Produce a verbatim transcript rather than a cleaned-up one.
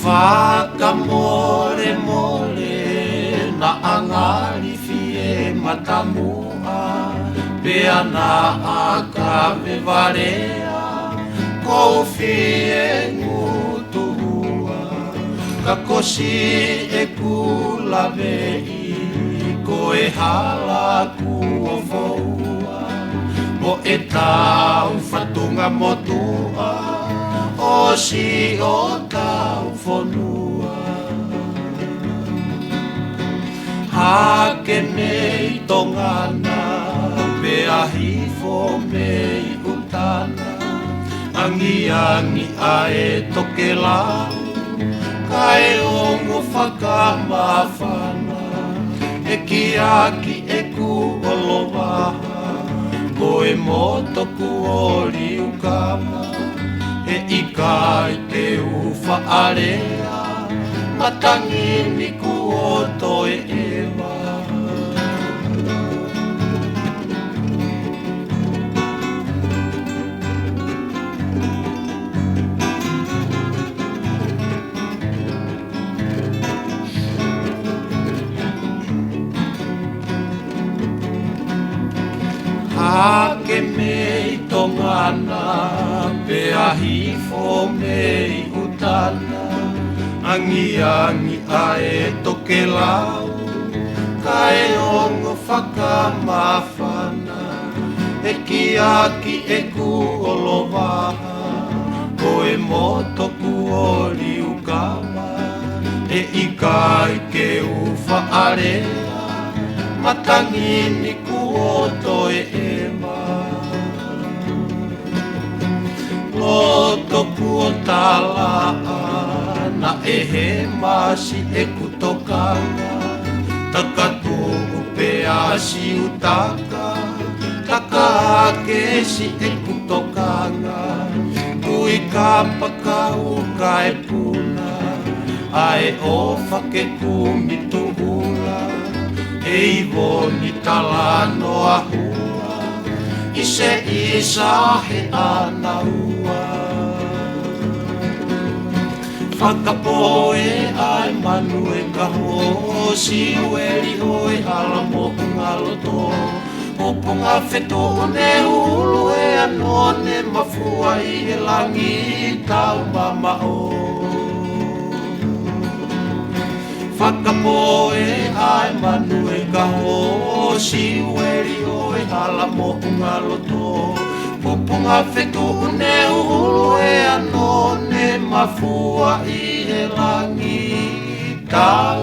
Fakamolemole naʻa ngali fie matamuʻa, pea naʻa kave valea, kou fie ngutuhua, ka ko siʻeku laveʻi, ko e hala kuo foua, mo ʻetau fatunga motuʻa, ʻosi ʻotau fonua. Hake mei Tonga na, pea hifo mei ʻuta na, angiangi ʻa e tokelau, kae ongo fakamafana, heʻeki ʻaki ʻeku ʻolovaha, ko e moto kuo liukama, heʻikai ke u faʻalea, matangi ni kuo toe ʻeva. Hake mei Tonga na, pea hifo mei ʻuta na, angiangi ʻa e tokelau, kae ongo fakamafana, heʻeki ʻaki ʻeku ʻolovaha, ko e moto kuo liukama, heʻikai ke u faʻalea, matangi ni kuo toe ʻeva. Loto kuo talaʻa, naʻe hema siʻeku tokanga, takatuʻu pea siutaka, taka hake siʻeku tokanga, kui kapakau kae puna, ʻa e ʻofa ke kumi tuʻula, ʻe ivo ni talanoa hua, ʻi se isa he ʻana ua. Fakapoʻe ʻa e manu e kaho, siueli ʻo e hala moʻunga loto, pupunga fetuʻu ne ulu e ano ne mafua ʻi he langi tau mamaʻo. Fakapoʻe ʻa e manu e kaho, siueli ʻo e hala moʻunga loto, pupunga fetuʻu ne ulu e ano ne mafua ʻi he langi tau